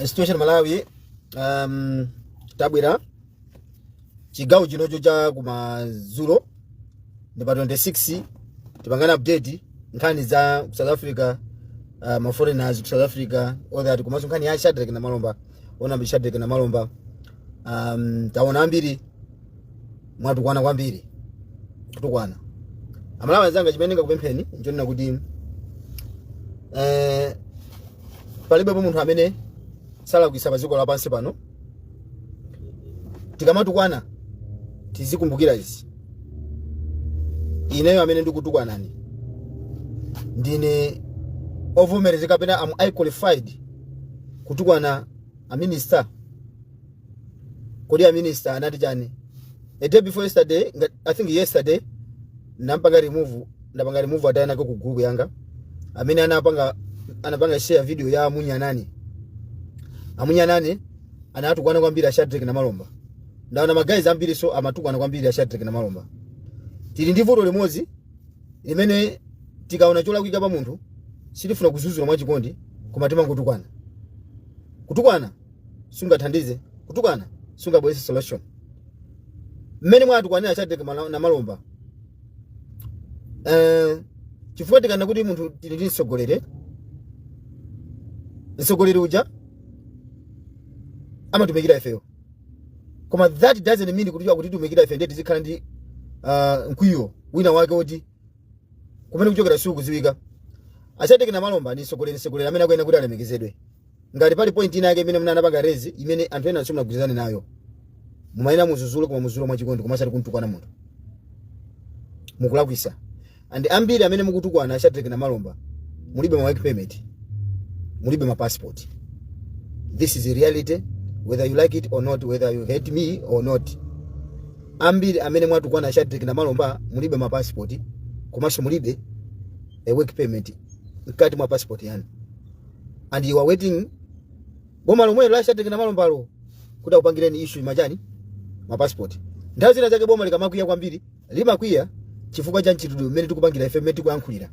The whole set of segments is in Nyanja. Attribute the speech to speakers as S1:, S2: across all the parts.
S1: Situation Malawi, tabwera chigawo chinocho cha kumadzulo ndi pa 26, tipangana update nkhani za ku South Africa, ma foreigners ku South Africa, all that, komanso nkhani ya Shadrack Namalomba, ona Shadrack Namalomba. Taona ambiri mwatukwana kwambiri, kutukwana. Amalawi anzanga, chimene ndingakupempheni nchonena kuti palibepo munthu amene salakwisa pa dziko lapansi pano. Tikamatukwana tizikumbukira izi: ineyo amene ndikutukwanani, ndine ovomerezeka kapena am I qualified kutukwana a minister? Kodi a minister anati chani? A day before yesterday, I think yesterday, nampanga remove, ndapanga remove atayanako ku group yanga amene anapanga share video ya Amunyanani. Amunyanani anatukwana kwambiri a Shadrack Namalomba. Ndaona ma guys ambiri so amatukwana kwambiri a Shadrack Namalomba. Tili ndi vuto limodzi limene tikaona cholakwika pa munthu sitifuna kuzuzula mwachikondi, koma timangotukwana. Kutukwana sungathandize, kutukwana sungabweretse solution. Mmene mwatukwanira Shadrack Namalomba, chifukwa tikana kuti munthu tili ndi mtsogoleri, mtsogoleri uja amatumikira ifeyo, koma that doesn't mean kuti akutitumikira ife ndiye tizikhala ndi mkwiyo wina wake woti kumene kuchokera sikukudziwika. A Shadrack Namalomba ndi mtsogoleri, mtsogoleri amene akuyenera kuti alemekezedwe. Ngati pali point ina yake imene muna anapanga raise imene anthu ena simunagwirizane nayo, mumayena muzuzule, koma muzuzule mwachikondi, koma osati kumtukwana munthu. Mukulakwisa. And ambiri amene mukutukwana Shadrack Namalomba mulibe ma work permit, mulibe ma passport. This is a reality, whether you like it or not, whether you hate me or not. Ambiri amene mwatukwana Shadrack Namalomba mulibe ma passport, komanso mulibe a work permit mkati mwa passport yanu, and you are waiting boma lomwe la Shadrack Namalombalo kuti akupangireni issue machani, ma passport. Nthawi zina zake boma likamakwiya kwambiri, limakwiya chifukwa cha mchitidwe mmene tikupangira ife, mmene tikuyankhulira.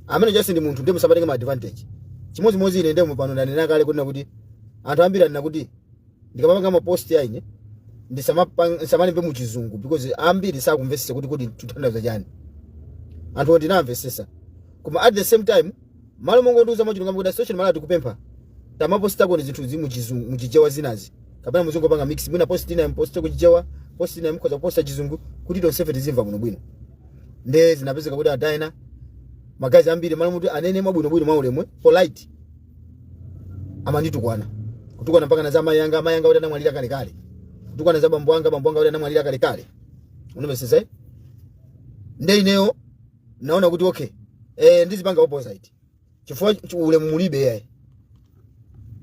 S1: Amene just ndi munthu, ndiye musamatenge ma advantage. Chimodzimodzi ine ndemo pano ndanena kale kuti anthu ambiri anena kuti ndikamapanga ma post ya ine ndisamalembe mu Chizungu because ambiri sakumvetsetsa kuti tutanthauza chani. Anthu ndinamvetsetsa, koma at the same time malo mongondiuza mwachilungamo kuti Social Malawi tikupempha tamapostako ni zinthu zi muchizungu, muchichewa zinazi, kapena muzingopanga mix, mwina post ina mposte kuchichewa, post ina mukhoza kuposta Chizungu kuti tonsefe tizimva bwinobwino. Nde zinapezeka kuti adaina ma guys ambiri, malo muti anene mwabwinobwino, mwaulemu, polite, amanditukwana, kutukwana mpaka na za amayi anga, amayi anga kuti anamwalira kalekale, kutukwana za bambo anga, bambo anga kuti anamwalira kalekale. Unamvetsetsa, eh? Nde ineyo naona kuti okay, ndizipanga opposite chifukwa ulemu mulibe yayi.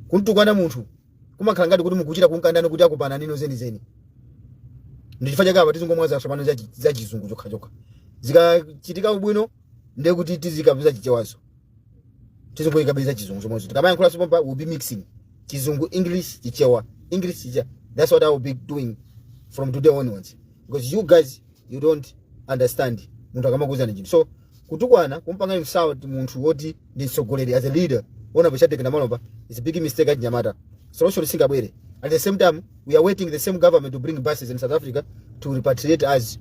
S1: Kuntukwana munthu kumakhala ngati kuti mukuchita kunkandani kuti akupana nino zenizeni. Ndi chifukwa chake apa tizingomwaza tsopano za Chizungu chokha chokha. Zikachitika ubwino ndiye kuti tizikapeza Chichewazo, tizingoyikabeza Chizungu zomwezo. Tikamayankhula pompa we'll be mixing Chizungu, English, Chichewa, English, Chichewa. That's what I will be doing from today onwards because you guys, you don't understand munthu akamakuuzani chinthu. So kutukwana, kumpanga insult munthu woti ndi mtsogoleri, as a leader, ona Shadrack Namalomba, is a big mistake. Achinyamata, solution singabwere. At the same time we are waiting the same government to bring buses in South Africa to repatriate us,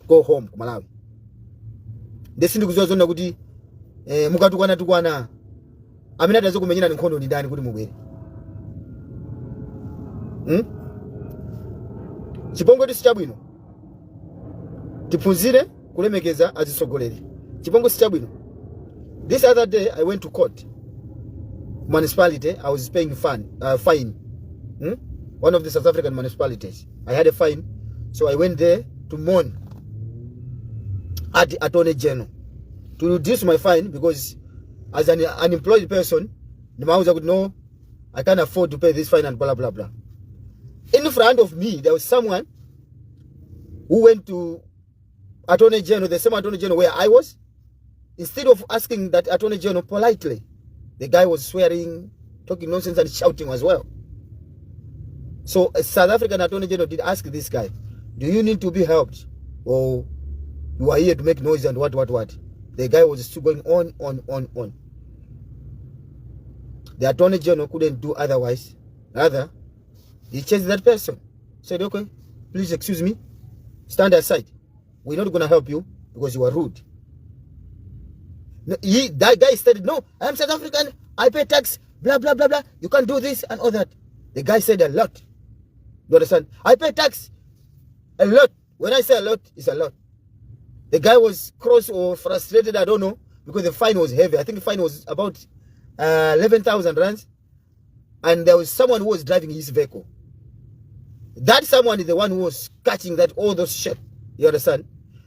S1: go home ku Malawi. Ndesi ndikuziwa zona kuti mukatukwana tukwana, amene ataze kumenyera nkhondo ndi ndani kuti mubwere? Chipongwe si chabwino. Tiphunzire kulemekeza azitsogoleri. Chipongwe si chabwino. This other day I went to court, municipality. I was paying fine? One of the South African municipalities. I had a fine, so I went there to mourn at the attorney general to reduce my fine because as an unemployed person, ndimauza kuti no, I can't afford to pay this fine and blah blah blah. In front of me there was someone who went to attorney general, the same attorney general where I was. Instead of asking that attorney general politely, the guy was swearing, talking nonsense and shouting as well. So a South African attorney general did ask this guy, "Do you need to be helped or you are here to make noise and what, what, what?" The guy was still going on, on, on, on. The attorney general couldn't do otherwise. Rather, he chased that person, said, "Okay, please excuse me, stand aside. We're not going to help you because you are rude." No, that guy said, "No, I am South African, I pay tax, blah, blah, blah, blah. You can't do this and all that." The guy said a lot. You understand? "I pay tax a lot." When I say a lot, it's a lot. The guy was cross or frustrated, I don't know, because the fine was heavy. I think the fine was about 11,000 rands. And there was someone who was driving his vehicle. That someone is the one who was catching that all those shit. You understand?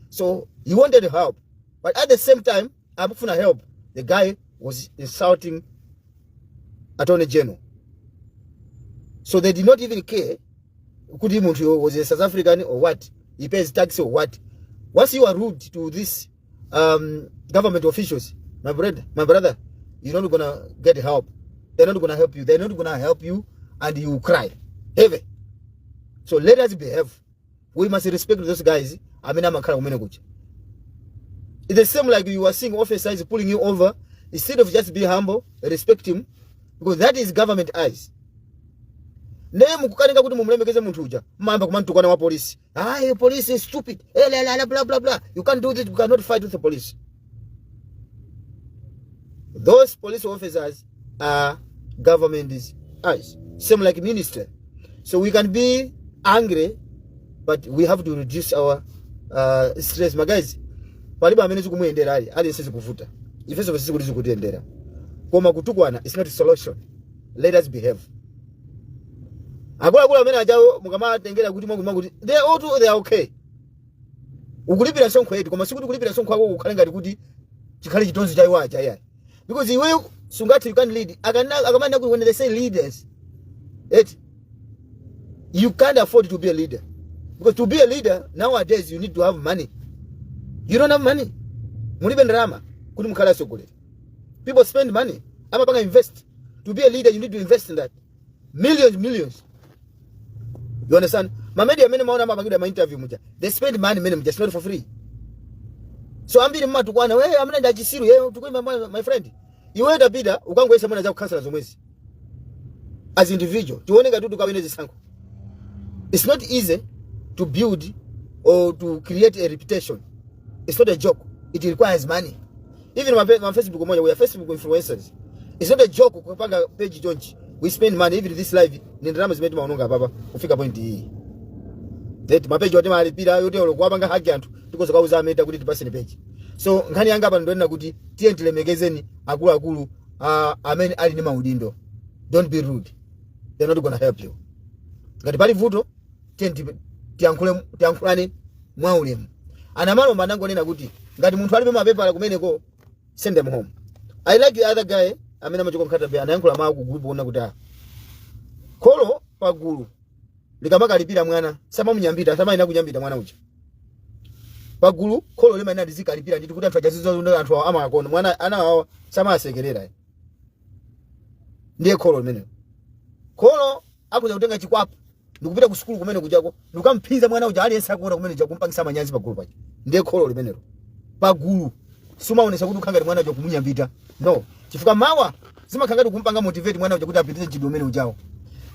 S1: So he wanted help. But at the same time, amafuna help, the guy was insulting Attorney General. So they did not even care kuti munthu was a South African or what, he pays tax or what. Once you are rude to this government officials, my brother, you're not gonna get help. They're not gonna help you. They're not gonna help you, and you will cry heavy. So let us behave. We must respect those guys amene amakhala kumene kuja. It's the same like you are seeing officers pulling you over. Instead of just be humble, respect him, because that is government eyes. Ndiye mukukanika kuti mumulemekeze munthu uja, mmayamba kumantukwana wa polisi. "Ayi, police is stupid, eh, la, la, la, blah blah blah. You can't do this." You cannot fight with the police. Those police officers are government's eyes, same like minister. So we can be angry, but we have to reduce our stress. My guys, palibe amene zikumuyendera, ali aliyense zikuvuta. Ifenso sikuti zikutiyendera, koma kutukwana is not a solution. Let us behave. Akuluakulu amene ajawo mukamatengera kuti mwakuti mwakuti, they are all they are okay. Ukulipira msonkho yetu, koma sikuti kulipira msonkho wako kukhale ngati kuti chikhale chitonzo cha iwo aja, yayi, because iweyo sungati, you can't lead. Akamanena kuti, when they say leaders, it you can't afford to be a leader, because to be a leader nowadays you need to have money. You don't have money, mulibe ndalama kuti mukhale atsogoleri. People spend money, amapanga invest. To be a leader, you need to invest in that millions, millions. You understand? Ma media amene maona amapangidwa ma interview muja, they spend money mene muja. It's not for free. So ambiri mmatukwana, "We amene ndi achisiru ye tukuimba." My friend, iwe tapita ukangoyesa mwana za kukhansala zomwezi as individual, tione ngati tukawine zisankho. It's not easy to build or to create a reputation. It's not a joke. It requires money. Even my Facebook moja, we are Facebook influencers. It's not a joke kupanga page chonchi. We spend money. Even this live ni ndalama zimene timaononga papa kufika point iyi. That ma page wati malipira yote olo kuwapanga hack anthu, tikoza kauza ameta kuti tipaseni page. So nkhani yanga apa ndonena kuti tiye tilemekezeni akuluakulu amene ali ndi maudindo. Don't be rude. They're not gonna help you. Ngati pali vuto, tiye tiyankhule, tiyankhulane mwaulemu. Anamalomba anangonena kuti ngati munthu alibe mapepala kumeneko, send them home. I like the other guy amene amachoka Nkhata Bay, anayankhula mawu ku group kuona kuti ah, kholo pagulu likamakalipira mwana samamunyambita, samayina kunyambita mwana uja pagulu. Kholo limayina lizikalipira nditi kuti anthu achazizo, anthu awa amakona mwana, ana awa samasekerera. Ndiye kholo limenelo, kholo akuza kutenga chikwapu ndikupita ku sukulu kumene kujako ndikukamphinza mwana uja, aliyense akuona kumene uja, kumpangisa manyazi pagulu paja. Ndiye kholo limenelo pagulu sumaonesa kuti ukhangati mwana uja kumunyambita, no, chifukwa mawa zimakhala ngati kumpanga motivate mwana uja kuti apitirize mchitidwe umene ujawo.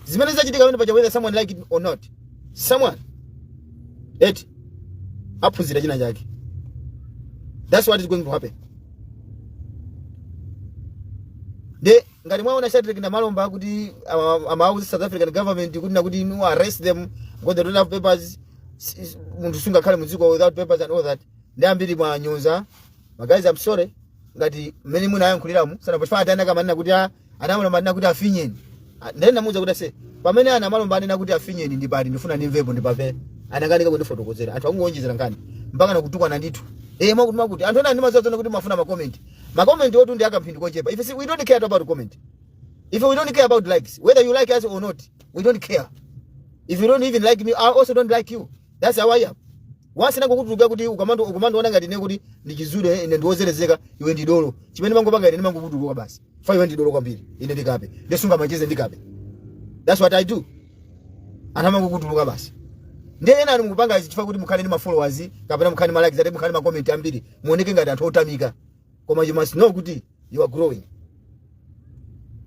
S1: Zimene zachitika pamene paja, whether someone like it or not, someone eti aphunzira china chake. That's what is going to happen. De ngati mwaona Shadrack Namalomba kuti amauza South African government kuti nakuti no, arrest them because they don't have papers. Munthu sungakhale mudziko without papers and all that. Ndi ambiri mwanyonza. Ma guys, I'm sorry ngati mmene munayankhuliramu sana pachifukwa atana kamanena kuti anamalomba anena kuti afinyeni. Ndene namuwuza kuti ase pamene anamalomba anena kuti afinyeni ndi pali ndifuna ndimvepo ndipamve. Anakanika kundifotokozera. Anthu akungonjezera nkhani mpaka nakutukwana ndithu. Mwakuti mwakuti anthu ena ndimazoona kuti mafuna ma comment, ma comment otu ndi akamphindi kochepa. If we don't care about comment, if we don't care about likes, whether you like us or not, we don't care. If you don't even like me, I also don't like you. That's how I am. Once nangokutuluka kuti ukamandiona ngati ine kuti ndichizule, ine ndiwozerezeka, iwe ndi dolo, chimene mangopanga ine ndimangokutuluka basi. Fa iwe ndi dolo kwambiri, ine ndikape ndisunga macheze ndikape. That's what I do. Anthu amangokutuluka basi. Ndiye ena ali mukupanga izi chifukwa kuti mukhale ndi ma followers kapena mukhale ndi ma likes ati mukhale ndi ma comment ambiri, muoneke ngati anthu otamika. Koma you must know kuti you are growing,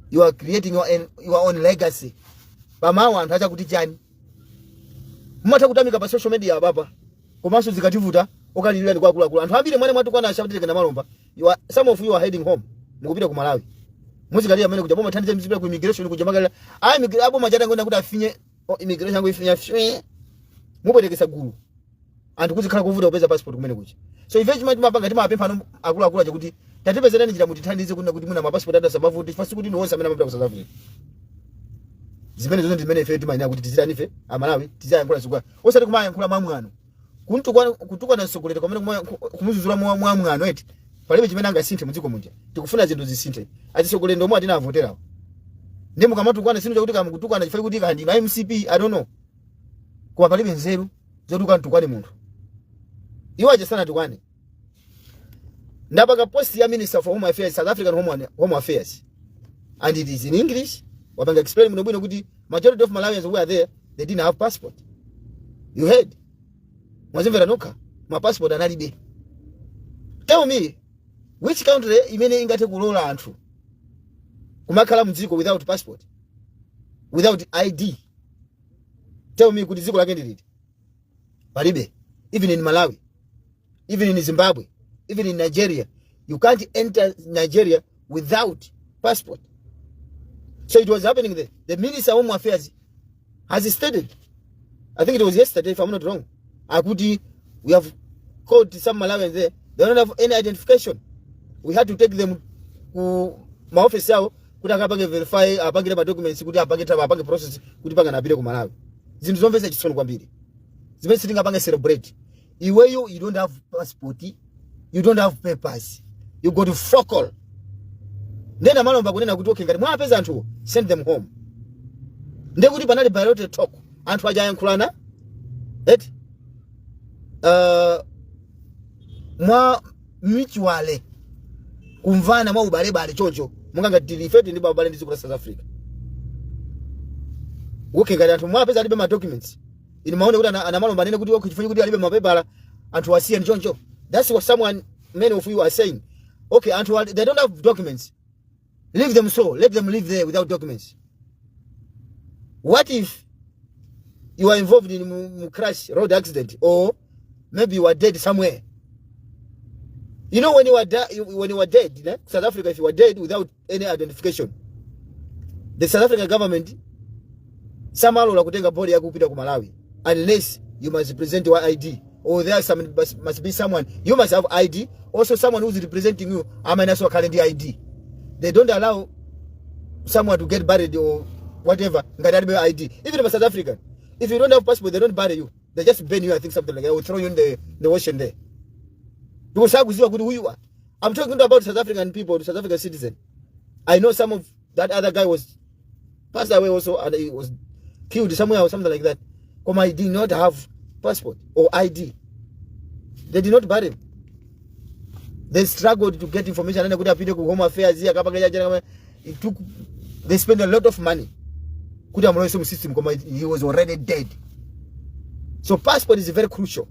S1: you are creating your own legacy. Pamawa anthu achakuti chani? Mumatha kutamika pa social media apapa, komanso zikativuta okalilira ndi kwa akuluakulu. Anthu ambiri mwene mwatukwana a Shadreck Namalomba, some of you are heading home, mukupita ku Malawi, muzikalira amene kuja. Boma thandize, mzipita ku immigration kuja makalira ayi abo machata ngoenda kuti afinye. Oh, immigration yangu ifinya fye, mupwetekesa gulu anthu, kuzikhala kuvuta kupeza passport kumene kuja. So ife chimene timapanga, timapempha ano akuluakulu aja kuti tatipezerani njira, mutithandize kuna kuti mwina mapassport atu asamavuti, chifukwa kuti ndi onse amene amapita ku South Africa. Zimene zonse zimene ife timayenera kuti tizitani, ife Amalawi tiziyankhula zikwa, osati kumayankhula mwamwano, kuntukwana, kutukwana mtsogoleri pamene kumuzuzula mwamwano eti. Palibe chimene angasinthe mudziko muja. Tikufuna zinthu zisinthe. Atsogoleri ndomwe atinavoterawo, ndi mukamatukwana sinu chakuti kamukutukwana chifukwa kuti kandi na MCP, I don't know, koma palibe nzeru zoti ukantukwane munthu. Iwo aja sanatukwane. Ndapanga post ya Minister for Home Affairs, South African Home Affairs, and it is in English. Wapanga explain bwino bwino kuti majority of Malawians who are there, they didn't have passport. You heard, mwazimvera nokha, ma passport analibe. Tell me which country imene ingathe kulola anthu kumakhala mdziko without passport, without ID? Tell me kuti dziko lake ndiliti. Palibe. Even in Malawi, even in Zimbabwe, even in Nigeria, you can't enter Nigeria without passport. So it was happening there. The Minister of Home Affairs has stated, I think it was yesterday if I'm not wrong, akuti we have caught some Malawians there, they don't have any identification. We had to take them ku maofisi yawo kuti akapange verify, apangire ma documents, kuti apange taba, apange process kuti pangana apite ku Malawi. Zinthu zomvetsa chisoni kwambiri zimene sitingapange celebrate. Iweyo you don't have passport, you don't have papers, you go to fokol. Then Amalomba kunena kuti okay, ngati mwapeza anthuwo, send them home. Ndiye kuti panali bilateral talk, anthu aja ayankhulana eti mwa mutually kumvana, mwa ubalebale choncho, monga ngati tili ife ndi ubale ndi dziko la South Africa. Okay, ngati anthu mwapeza alibe ma documents, ine maone kuti anamalomba anene kuti okay, chifukwa kuti alibe mapepala, anthu asiye ndi choncho. That's what someone, many of you are saying. Okay, anthu they don't have documents, leave them. So let them live there without documents. What if you are involved in mu crash, road accident, or maybe you are dead somewhere? You know, when you are dead, né? South Africa, if you are dead without any identification, the South African government samalola kutenga body yako kupita ku Malawi unless you must present your ID or there some, must be someone, you must have ID also, someone who's representing you amainaso akhale ndi ID. They don't allow someone to get buried or whatever ngati alibe ID. Even a South African, if you don't have passport, they don't bury you, they just burn you, I think, something like that, or throw you in the ocean there, because sakuziwa kuti who you are. I'm talking about South African people, South African citizen. I know some of that other guy was passed away also and he was killed somewhere or something like that. Koma he did not have passport or ID. They did not bury him. They struggled to get information and kuti apite ku Home Affairs akapanga chacha. It took, they spent a lot of money kuti amulowese mu system, koma he was already dead. So passport is very crucial.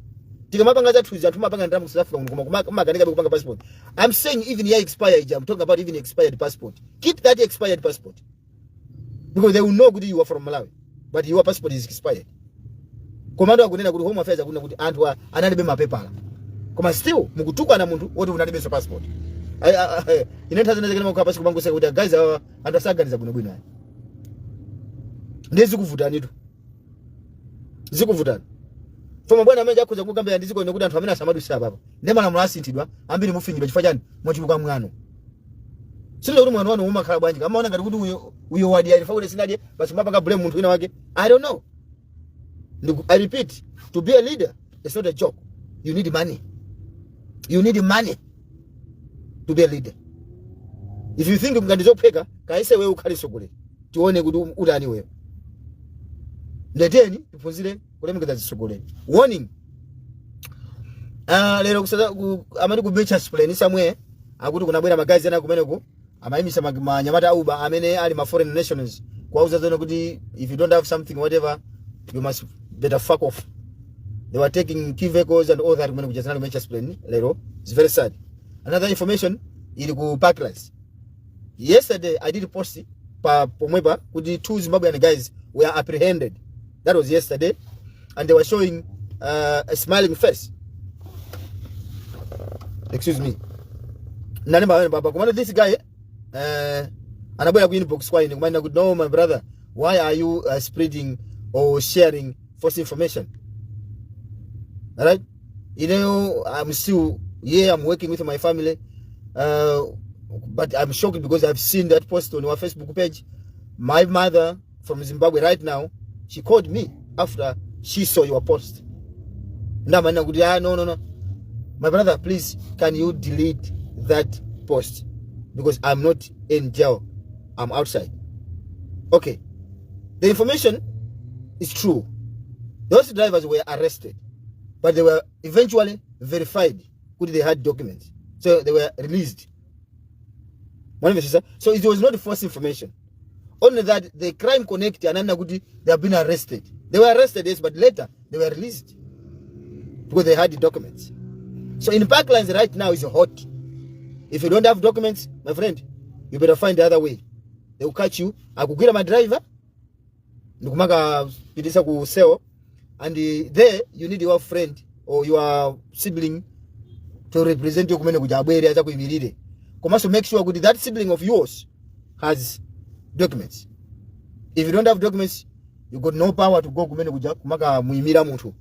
S1: Tikamapanga zathuzi, anthu mapanga ndalama ku South Africa kuno, koma kumakanika kupanga passport. I'm saying even ya expire ija, I'm talking about even expired passport. Keep that expired passport because they will know kuti you are from Malawi, but your passport is expired. Komando akunena kuti Home Affairs akunena kuti anthu analibe mapepala, koma still mukutukwana munthu woti unalibenso passport. Ine nthawi zina zikene makukhala pasi kumangoseka kuti guys awa anthu asaganiza bwinobwino ayi. Ndiye zikuvutanitu, zikuvutani. Foma bwana amene akhoza kukambira ndi dziko lino kuti anthu amene asamadusira papa, ndi malamulo asinthidwa, ambiri mufinyidwa. Chifukwa chani? Mwachuluka mwano. Sino kuti mwano wanu umakhala bwanji? Amaona ngati kuti uyo wadya, chifukwa kuti sinadye basi, kumapanga blame munthu wina wake. I don't know. I repeat, to be a leader is not a joke. You need money. You need money to be a leader. If you think ngati zopheka, kaise wewe ukhale mtsogoleri, tione kuti utani wewe. Ndeteni tiphunzire kulemekeza atsogoleri. Warning. Lero kusaza amati ku Mitchells Plain somewhere, akuti kunabwera magazi ena kumeneko, amayimisa manyamata a Uber amene ali ma foreign nationals, kuwauza zone kuti if you don't have something, whatever, you must better fuck off. They were taking key vehicles and all that kumene kuchazana Mitchells Plain lero. It's very sad. Another information ili ku Parklands. Yesterday I did post pa pomwepa kuti two Zimbabwean guys were apprehended. That was yesterday, and they were showing a smiling face. Excuse me. Nalemba pamene papa, komano this guy anabwera ku inbox kwa ine kumanena kuti, "No, my brother, why are you spreading or sharing false information?" All right, I'm still here, I'm working with my family, but I'm shocked because I've seen that post on our Facebook page. My mother from Zimbabwe right now, she called me after she saw your post. Ndamanena kuti, "Ah, no, my brother, please, can you delete that post because I'm not in jail, I'm outside." Okay, the information is true. Those drivers were arrested, but they were eventually verified kuti they had documents, so they were released. Mwanimvesesa? So it was not false information, only that the Crime Connect ananena kuti they have been arrested. They were arrested, yes, but later they were released because they had the documents. So in Parklands right now is hot. If you don't have documents, my friend, you better find the other way. They will catch you. Akugwira ma driver ndikumakapitisa ku cell, and there you need your friend or your sibling to represent you kumene kuja, abwere achakuyimirire. Komanso make sure kuti that sibling of yours has documents. If you don't have documents, you got no power to go kumene kuja kumaka muyimira munthu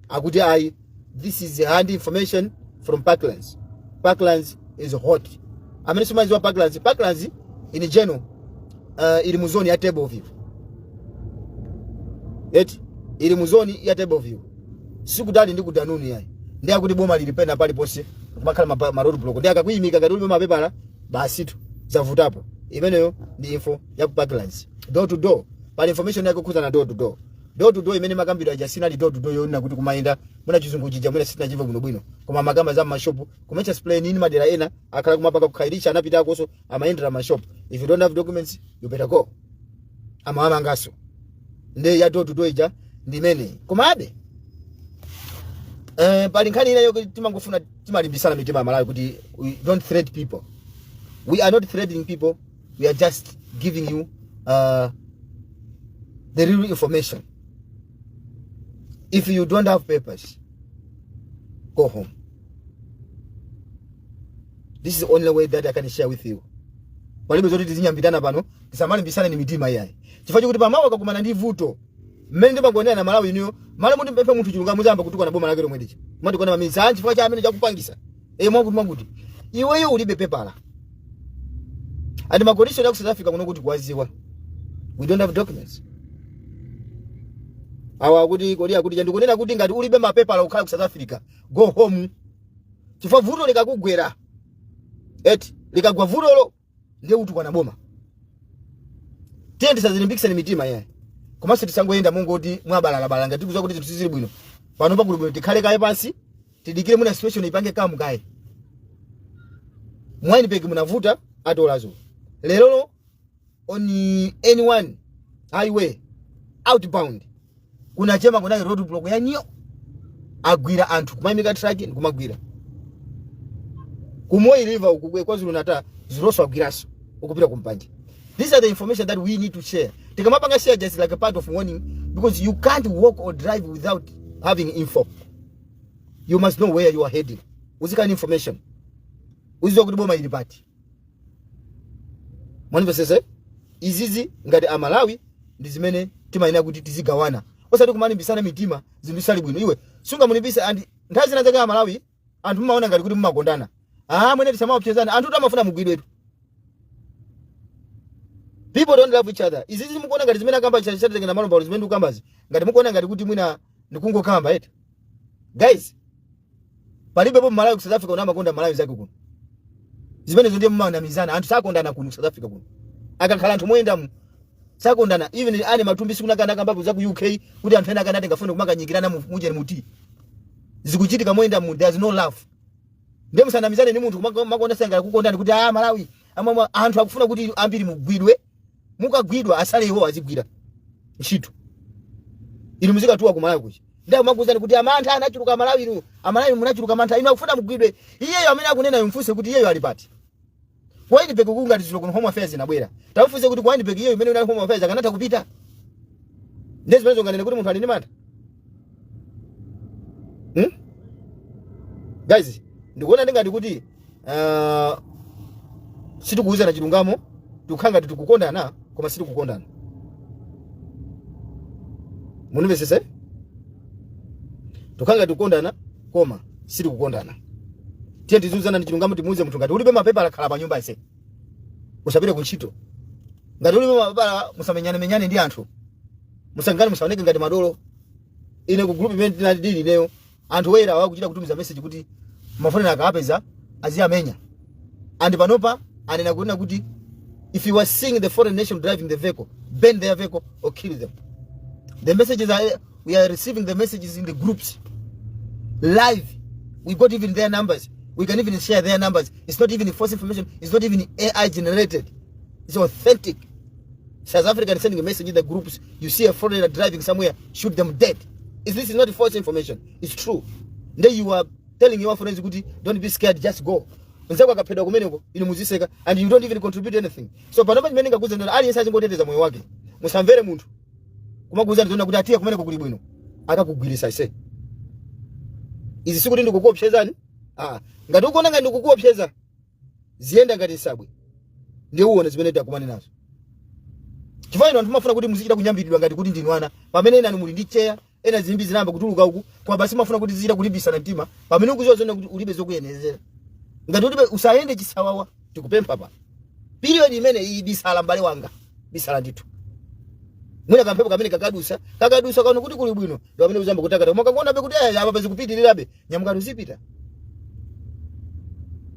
S1: akuti ayi. This is hand information from Parklands. Parklands is hot. Amene simaziwa Parklands, Parklands in general ili mu zone ya Table View, eti ili mu zone ya Table View, sikutali ndi ku Dunoon yayi. Ndi akuti boma lili pena paliponse, kumakhala ma road block, ndi akakuyimika ngati ulibe mapepala, basi tu, zavutapo. Imeneyo ndi info ya ku Parklands. Door to door, pali information yake kukhuzana door to door. Door to door imene makambidwa aja sinali door to door yonena kuti kumayenda muna chizungu chija, mwina sitinachimva bwinobwino, koma makamba za mashopu kumecha explain ini madera ena akhala kumapanga kukhairisha anapitakonso amayendera mashopu. If you don't have documents, you better go. Amawamangaso ndi ya door to door ija ndi imeneyi. Komabe pali nkhani ina yokuti timangofuna timalimbisana mitima Amalawi kuti we don't threat people. We are not threatening people, we are just giving you the real information. If you don't have papers, go home. This is the only way that I can share with you. Palibe zoti tizinyambitana pano, tisamalimbisane ni mitima iyayi, chifukwa chokuti pamawa akakumana ndi vuto mmene ndimakuonera na Malawi iniyo malo muti mpemphe munthu chilungamo, muzayamba kutukwana boma lake lomwe licha, mumatikwana mamisa chifukwa cha amene chakupangisa mwakuti mwakuti iweyo ulibe pepala and ma condition ya ku South Africa kuno kuti kuwaziwa. We don't have documents. Awa kuti kodi akuti ndikunena kuti ngati ulibe mapepala ukhala ku South Africa, go home, chifukwa vuto likakugwera, eti likagwa vutolo, ndiye utukwana boma. Tiye tisazilimbikisane mitima yayi, komanso tisangoyenda mungoti mwabalalabala ngati tikuziwa kuti zinthu sizili bwino. Pano pakuli bwino, tikhale kaye pansi, tidikire muna situation ipange kamu kaye. Mwinipeg munavuta atolazo lerolo on N1 highway outbound kunachema, kunali road block yanyo, agwira anthu kumayimika truck ndikumagwira. Ku Mooi River uku KwaZulu Natal zironso agwiraso ukupita kumpanje. These are the information that we need to share. Tikamapanga share, just like a part of warning, because you can't walk or drive without having info. You must know where you are heading. Uzikani information, uziwa kuti boma ili pati. Mwanimvesese? Izizi ngati Amalawi ndi zimene timayenera kuti tizigawana, osati kumalimbisana mitima zinthu sali bwino. Iwe sungamulimbise. And nthawi zina zake Amalawi, anthu mumaona ngati kuti mumakondana. Ah, mwene tisamaopsezana. Anthu amafuna mugwidwetu. People don't love each other. Izizi mukuona ngati zimene akamba chachatenga malomba, zimene ndikukambazi, ngati mukuona ngati kuti mwina ndikungokamba, eti? Guys, palibepo Malawi ku South Africa unamakonda Malawi zake kuno. Zimenezo ndiye mumanamizana. Anthu sakondana kuno ku South Africa kuno. Akakhala anthu moyendamu sakondana. Even ane matumbi sikunakana kambapo za ku UK kuti anthu ena akanati ngafune kumakanyikirana muje muti zikuchitika moyenda mu. There's no love. Ndiye musanamizane ni munthu makonda sanga kukondani kuti, ah, Malawi amwe anthu akufuna kuti ambiri mugwidwe. Mukagwidwa, asale iwo azigwira ntchito, inu muzikatuwa ku Malawi kuchi. Ndiye makuuzani kuti amantha anachuluka Malawi. Inu Amalawi munachuluka mantha. Inu akufuna mugwidwe. Iyeyo amene akunena, mfunse kuti iyeyo ali pati. Ku Wynberg kungati zulo kuno Home Affairs inabwera, tamfunse kuti ku Wynberg iyeyo imene inali Home Affairs akanatha kupita. Ndiye zimene zonganene kuti munthu ali ndi mantha, Guys, ndikuona ndingati kuti sitikuwuzana chilungamo. Tikukhala ngati tikukondana, koma sitikukondana. Munimvesese? Tikukhala ngati tikukondana, koma sitikukondana. Tiye tiziuzana ndi chilungamo. Timuuze munthu, ngati ulibe mapepala, khala pa nyumba ise, usapite kuntchito. Ngati ulibe mapepala, musamenyane-menyane ndi anthu, musangane, musaoneke ngati madolo. Ine ku group imene tinali dili ineyo, anthu oyera awakuchita kutumiza message kuti mafonera akapeza aziyamenya. And panopa anena kunena kuti if you are seeing the foreign nation driving the vehicle, burn their vehicle or kill them. The messages are, we are receiving the messages in the groups live. We got even their numbers. We can even share their numbers. It's not even false information. It's not even AI generated. It's authentic. South African sending a message in the groups: you see a foreigner driving somewhere, shoot them dead. Is this is not false information. It's true. Then you are telling your friends kuti don't be scared, just go. Nzako akaphedwa kumeneko, inu muziseka and you don't even contribute anything. So panopa chimene ngakuze ndo aliyense achingoteteza moyo wake. Musamvere munthu kumakuuzani zona kuti atiye kumeneko kuli bwino, akakugwirisa ise. Izi sikuti ndikukuopsezani. Ah, ngati ukuona ngati ndikukuopseza, ziyenda ngati nsabwe, ndiye uone zimene takumane nazo. Chifukwa inu anthu mafuna kuti muzichita kunyambiridwa ngati kuti ndinu ana, pamene ena muli ndi cheya, ena zimbi zinayamba kutuluka uku, koma basi mafuna kuti zichita kulimbisana mtima pamene ukuziwa zona kuti ulibe zokuyenezera. Ngati ulibe, usayende chisawawa. Tikupempha pa period imene iyi, bisala, mbale wanga, bisala ndithu. Mwina kamphepo kamene kakadusa, kakadusa kaona kuti kuli bwino, ndo amene uzamba kutakata. Koma kakuona be kuti aya apa pazikupitirirabe, nyamukani uzipita.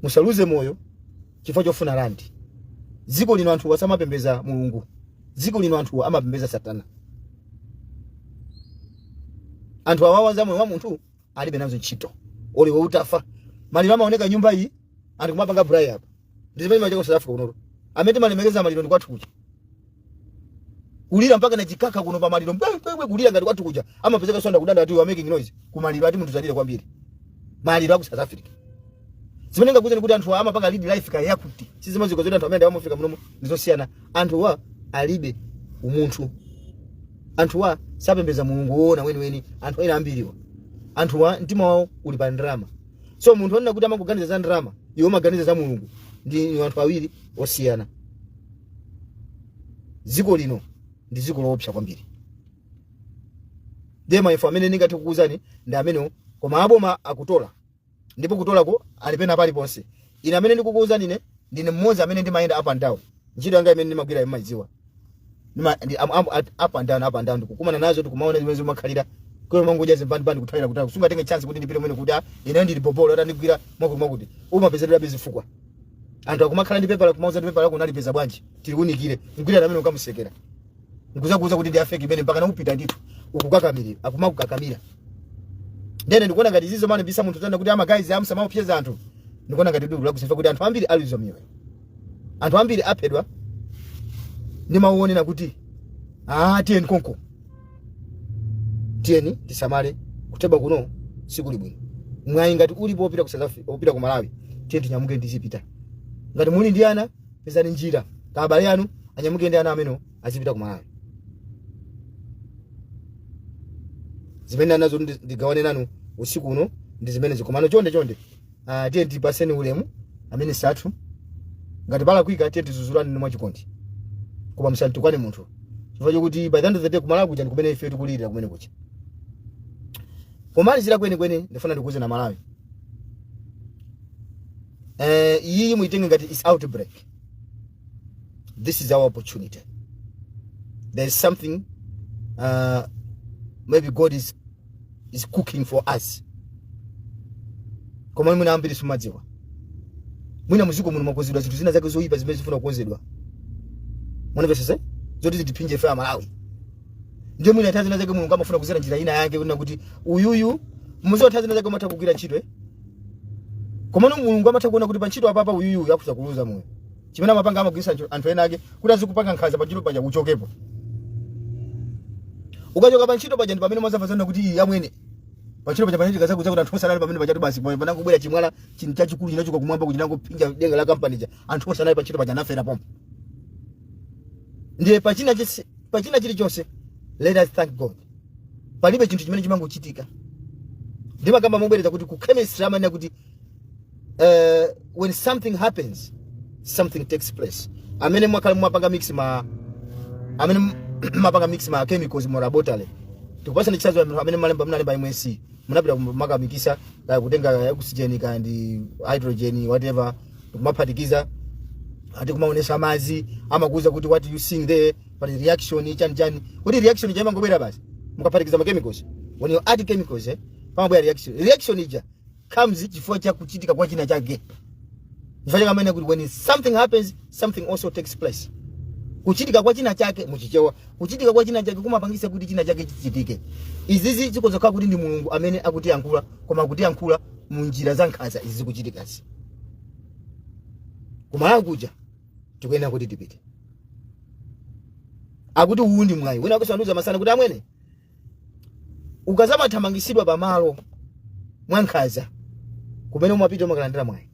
S1: Musaluze moyo chifukwa chofuna randi. Dziko lino anthu asamapembeza Mulungu. Dziko lino anthu amapembeza Satana. Anthu awawa za moyo wa munthu alibe nazo ntchito. Oliwe utafa, maliro amaoneka nyumba iyi, anthu kumapanga braai apa. Ndi zimene macheka ku South Africa kunoto. Amene timalemekeza maliro ndi kwathu kuja. Kulira mpaka na chikaka kuno pa maliro, mbwe kulira ngati kwathu kuja amapezeka sonda kudanda ati you are making noise kumaliro, ati munthu zalire kwambiri. Maliro aku South Africa, zimene ngakuuzeni kuti anthu amapanga lead life kaya yakuti sizimaziko zoti anthu amene amafika munomo ndizosiyana. Anthuwa alibe umunthu. Anthuwa sapembeza Mulungu woona weniweni. Anthu ena ambiriwa, anthuwa mtima wawo uli pa ndrama. So munthu onena kuti amangoganiza za ndrama, iwe umaganiza za Mulungu, ndi anthu awiri osiyana. Dziko lino ndi dziko loopsa kwambiri. Ndiye ma info amene ndingathe kukuuzani ndi amenewo. Koma aboma akutola, ndipo kutolako ali pena paliponse. Ine amene ndikukuuzani, ine ndine mmodzi amene ndimayenda up and down. Ntchito yanga imene ndimagwira imadziwa, up and down, up and down, ndikukumana nazo, ndikumaona zimene zimakhalira kwa mangoja zimbandibandi kuthalira kutali. Sungatenge chance kuti ndipite mwene kuti ah, ine ndili bobolo atandigwira mwakuti mwakuti. Umapezedwa zifukwa. Anthu akumakhala ndi pepala, kumauza ndi pepala lako unalipeza bwanji, tilikunikire mgwira amene ukamusekera nkuzakuuza kuti ndi a fake imene mpaka nakupita ndithu ukukakamirira, akumakukakamira. Ndene ndikuona ngati zizo mane bisa munthu tanda kuti ama guys amusamaopseza anthu. Ndikuona ngati dulu lakusefa kuti anthu ambiri aluza miyoyo, anthu ambiri aphedwa. Ndimauonera kuti ah, tiyeni konko, tiyeni tisamale. Kuteba kuno sikuli bwino. Mwayi ngati ulipo opita ku South Africa, opita ku Malawi, tiyeni tinyamuke ndizipita. Ngati muli ndi ana, pezani njira ka abale anu anyamuke ndi ana amenewo azipita ku Malawi. Zimene anazo ndigawane nanu usiku uno ndi zimene zikomano. Chonde chonde, tiye tipaseni ulemu amene sathu. Ngati palakwika, tiye tizuzulane mwachikondi, koma musantukwane munthu, chifukwa chokuti by the end of the day kumalawi kuja ndi kumene ife tikulirira kumene kuja. Pomalizira kwenikweni, ndifuna ndikuuze na Malawi, iyi muitenge ngati is outbreak. This is our opportunity. There is something maybe God is cooking for us, koma mwina ambiri simumadziwa. Mwina muziko muno mwakonzedwa zinthu zina zake zoyipa zimene zifuna kukonzedwa, mwanamvesese, zoti zitiphinje ife Amalawi. Ndiye mwina nthawi zina zake Mulungu amafuna kuzera njira ina yake kunena kuti uyuyu muziwa. Nthawi zina zake umatha kugwira ntchito, eh? Komano Mulungu amatha kuona kuti pa ntchito apapa uyuyu akuza kuluza moyo. Chimene amapanga, amagwiritsa anthu ena ake kuti azikupanga nkhanza pa ntchito paja, uchokepo. Ukachoka pa ntchito paja ndi pamene mwazamva zana kuti iyi amwene pa ntchito paja panachitika zakuti zakuti, anthu onse anali pamene pachatu basi panangobwera chimwala chinthu chachikulu chinachoka kumwamba kuchinangophinja denga la kampani ja, anthu onse anali pa ntchito paja anafera pompo. Ndiye pachina chilichonse Let us thank God. Palibe chinthu chimene chimangochitika. Ndimakamba mobwereza kuti ku chemistry amanena kuti when something happens, something takes place. Amene mwakhala mwapanga mix ma, amene mapanga mix ma chemicals mu laboratory, tikupasani chitsanzo, amene malemba, mnalemba MSCE, munapita kumakamikisa, kaya kutenga oxygen kaya ndi hydrogen, whatever, kumaphatikiza, ati kumaonesa madzi, amakuuza kuti what you seeing there, pali reaction chani chani, kuti reaction ija imangobwera basi mukaphatikiza ma chemicals. When you add chemicals, pamabwera reaction. Reaction ija comes chifukwa cha kuchitika kwa china chake. Chifukwa chake amene kuti when something happens, something also takes place. Kuchitika kwa china chake, muchichewa, kuchitika kwa china chake kumapangisa kuti china chake chichitike. Izizi zikozokhala kuti ndi Mulungu amene akutiyankhula, koma akutiyankhula mu njira za nkhanza izi zikuchitikazi. Kumalawi kuja tikuyenera kuti tipite. Akuti uwu ndi mwayi wina akusanduza masana kuti amwene ukazamathamangisidwa pamalo mwankhanza, kumene umapita umakalandira mwayi.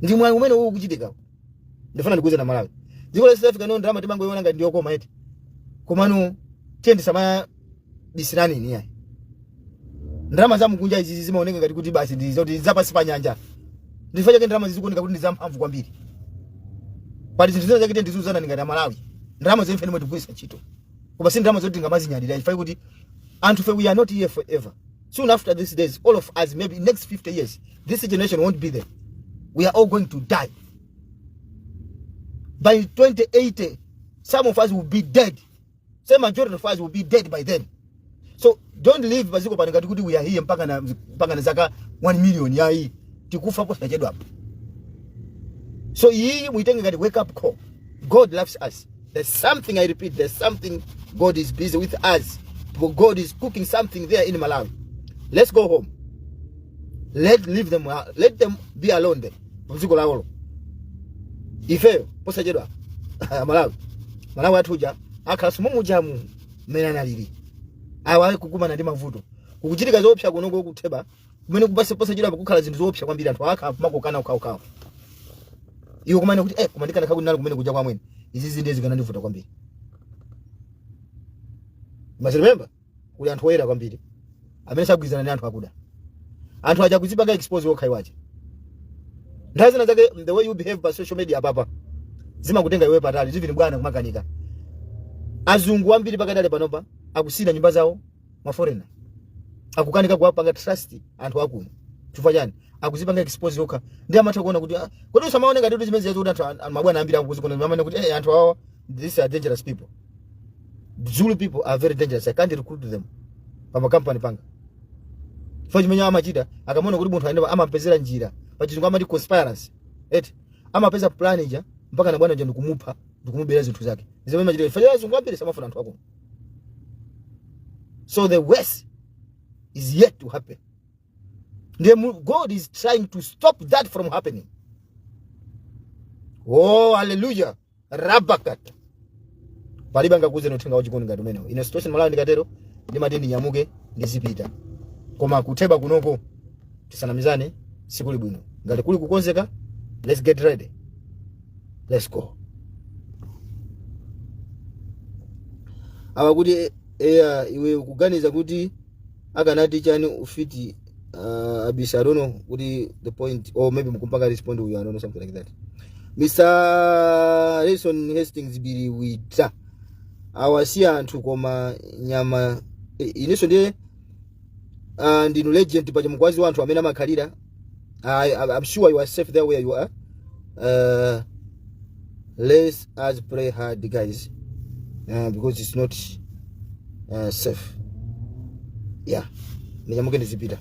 S1: Ndi mwayi umene uwu ukuchitika. Ndifuna ndikuuze na Malawi, dziko la South Africa no, ndalama timangoiona ngati ndiyokoma eti, komano tiye ndisamabisirani ni yayi. Ndalama za mkunja izi zimaoneka ngati kuti basi ndi zoti zapasi pa nyanja. Ndifanya chake ndalama zizikuoneka kuti ndi zamphamvu kwambiri. Pali zinthu zina zake ndizuzana ngati Amalawi, ndalama zimene nimwe tigwiritsa ntchito, koma si ndalama zoti tingamazinyadira. Ifai kuti anthu fe, we are not here forever. Soon after these days, all of us, maybe next 50 years, this generation won't be there. We are all going to die by 2080. Some of us will be dead. Say majority of us will be dead by then. So don't live paziko pano ngati kuti we are here mpaka na zaka 1 million. Yayi, tikufa posachedwa apo. So iyi muitenge ngati wake up call. God loves us. There's something, I repeat, there's something. God is busy with us. God is cooking something there in Malawi. Let's go home. Let leave them, let them be alone there paziko lawolo. Ifeyo posachedwa Malawi, Malawi athuja akhala simumujamu mmene analili. Awa kukumana ndi mavuto, kukuchitika zoopsa kunoko kutheba kumene kupasa posachedwa kukhala zinthu zoopsa kwambiri. Anthu akha makokana ukhawukhawu. Iwo kumene kuti koma ndikana kakuti nali kumene kuja kwamwene, izi zinde zikanandivuta kwambiri. Must remember, kuli anthu oyera kwambiri amene sagwirizana ndi anthu akuda. Anthu aja kuzipanga expose okha iwache. Nthawi zina zake the way you behave pa social media papa zimakutenga iwe patali, zivini bwana kumakanika. Azungu ambiri pakadale panopa akusina nyumba zawo ma foreigner, akukanika kuwapanga trust anthu akuno. Chifukwa chani? Akuzipanga expose okha. Ndi amatha kuona kuti kodi usamaone ngati kuti zimene kuti anthu mabwana ambiri akuzikona amene kuti anthu awa, these are dangerous people. Zulu people are very dangerous. I can't recruit them pa company panga. Chifukwa chimene amachita, akamaona kuti munthu aende, amapezera njira. Pachizungu amati conspiracy eti, amapeza plan ija mpaka na bwana uja ndikumupha, ndikumubera zinthu zake. Zimene amachita, chifukwa azungu ambiri samafuna anthu akuno. So the worst is yet to happen. Ndiye God is trying to stop that from happening. Oh, hallelujah! Rabakata, palibe angakuze uthenga wachikondi ngati umenewo. Ine situation Malawi ndikatero ndimati ndinyamuke ndizipita, koma kutheba kunoko, tisanamizane, sikuli bwino. Ngati kuli kukonzeka, let's get ready, let's go. Awa kuti eya, iwe ukuganiza kuti akanati chani ufiti? Abisa, I don't know kuti the point, or maybe mukumpanga respond uyu, I don't know, something like that. Mr Nelson Hastings Biliwita, awasiya anthu koma nyama. Inenso ndiye ndinu legend paja mukwazi wa anthu amene amakhalira. I'm sure you are safe there where you are. Let us pray hard, guys, because it's not safe. Yeah, ndinyamuke ndizipita.